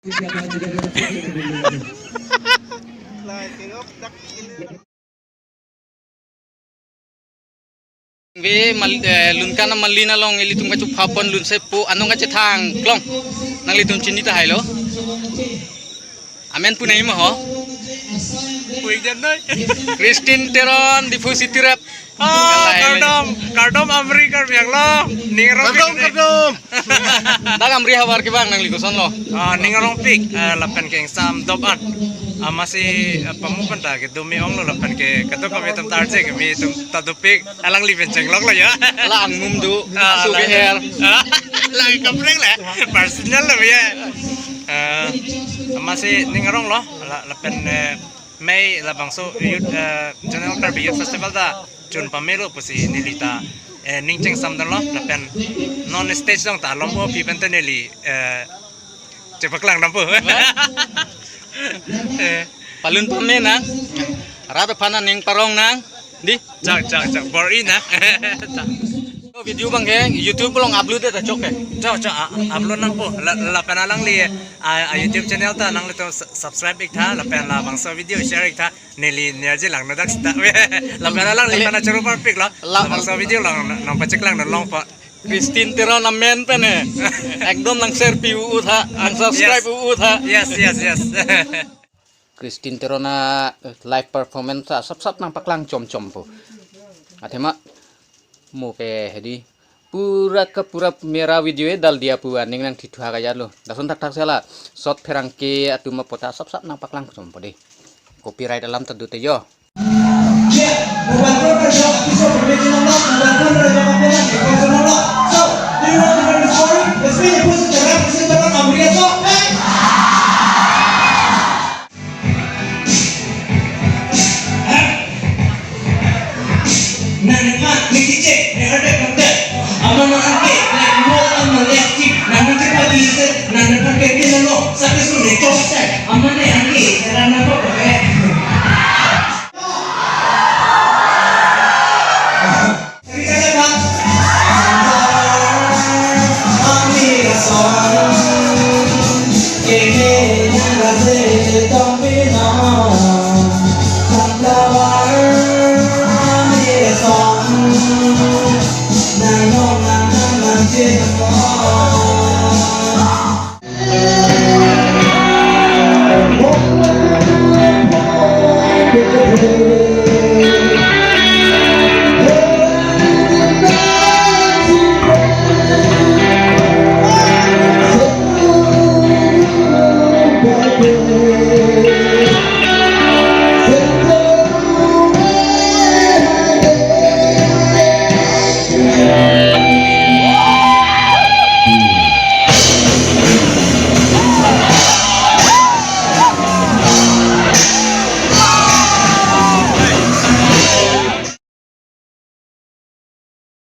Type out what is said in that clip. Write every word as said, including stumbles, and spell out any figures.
Ve mal, eh, Lunkan Malin along ilitum kachupha pon lunse pu anong kachethang klong. Nanglitum chini tahai lo. Amen pu nai ma ho. Puik jan noi. Christine Teron, Diphu City Rep. Ah, Kalai kardom, kardom Amri Karbi Anglong. Ning arong kardom, pik ne. Kardom. Dak Amri havar kevang nangli kosonlo? Ah, ning arong pik, eh, lapen ke ingsam dop an. Amatsi, eh, pamu pen ta kedo me-onglo lapen ke kedo kami atum ta arje kami atum ta dopik. Alangli pen chengloklo ya. La angmum do, ah, asu la, keher. Ah, la kaprek le. Personal lo ya. Eh, amatsi ning aronglo, la, lapen, eh, mei labangso youth, eh, General Karbi Youth Festival ta chun pamelo pusi neli ta, eh, ning chengsam damlo lapen non stage along ta lompo aphi pen ta neli, eh, chepaklang dampo. Eh. Palun pame nang. Rat aphan aning parong nang. Di. Chak, chak, chak. Bor-i nang. Video abang ke YouTube along upload ta chok ke. Chok, chok, a, upload nangpo. La, lapen alangli, a, a YouTube channel ta nanglitum su-, subscribe ik tha, lapen labangso video share ik tha. Neli nerji lang nodak sita. Lapen alangli, ale, mana churu parpiklo. La, labangso video along nang pacheklang nang longpo. Christine Teron amen pen eh. Ekdom nang share pi u u tha, nang subscribe, yes, u u tha. Yes, yes, yes. Christine Teron a, eh, live performance ta sap sap nangpaklang chom chom po. Athema mo ke hedi pura ka pura mera video e dal dia pu aning nangthithu ha kaya lo. Lason thakthak sela short pherangke atum apot ta sap sap nangpaklang chom po de. Copyright alam ta do te yo. Nang mat, niki cek, nang ada konten. Aman nang angke, nang mau, aman nang yakin, nang nang cepat bisa, nang nang pakai dia nang lo, sampai sudah cocok. Aman nang angke, cara nang kok pakai.